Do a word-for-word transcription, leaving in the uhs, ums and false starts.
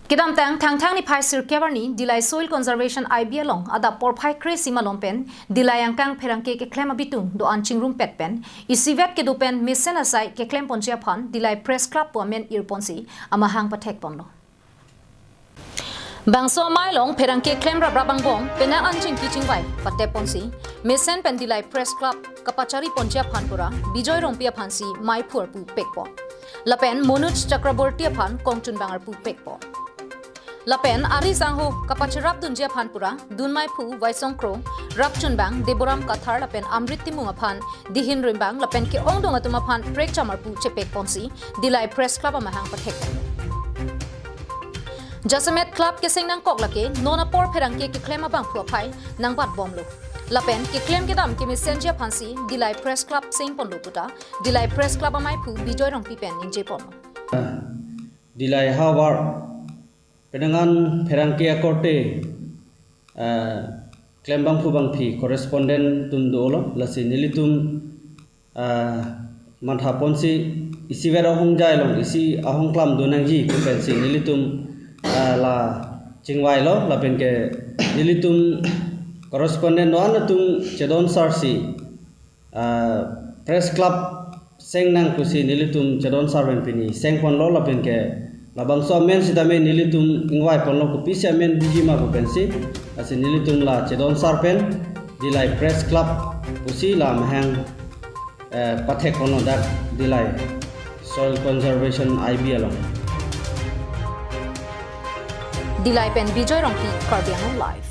Kedamtang Thangthang niphai sirkep arni Dillai Soil Conservation I B along adap porphai kre-isi malom pen Dillai angkang pherangke keklem abitung do-an chingrumpet pen isivet kedo pen mesen asai keklem ponji aphan Dillai Press Club pu amen irponsi amahang pathek ponlo. Bangso amei along pherangke klem raprap angbong penang an chingki chingvai patep ponsi mesen pen Dillai Press Club kapachari ponji aphan pura Bijoy Rongpi aphansi meiphu arpu pekpon. Lapen Manoj Chakraborty aphan kongchunbang arpu pekpon. Lapen ari sangho kapacherap dunji aphan pura dun meiphu Waisong Kro, rapchunbang Deboram Kathar lapen Amrit Timung aphan dihin rimbang lapen ke-ongdung atum aphan prekjam arpu chepek ponsi Dillai Press Club amahang pathek. Jasemet club keseng nangkok lake non apor pherangke keklem abangphu aphai nangbat bomlo. Lapen keklem kedam kemesenji aphansi Dillai Press Club seng ponlo puta Dillai Press Club ameiphu Bijoy Rongpi pen ningje ponlo. Dillai havar penang an pherangke akorte, ah, klem bangphu bangphi correspondent atum dolo, lasi nelitum, ah, matha ponsi isivet ahongjai along isi ahong klam do nangji pu pensi nelitum, ah, la chingvailo, lapen ke nelitum correspondent do-an atum chedon sarsi, ah, Press Club seng nang pusi nelitum chedon sar pen pini seng ponlo, lapen ke labangso amen sitame nelitum ingvai ponlo, kopisi amen biji ma pu pensi, lasi nelitum la chedon sar pen Dillai Press Club pusi la amahang, eh, pathek ponlo dak Dillai Soil Conservation I B along. Dillai pen Bijoy Rongpi, Karbi Anglong Live.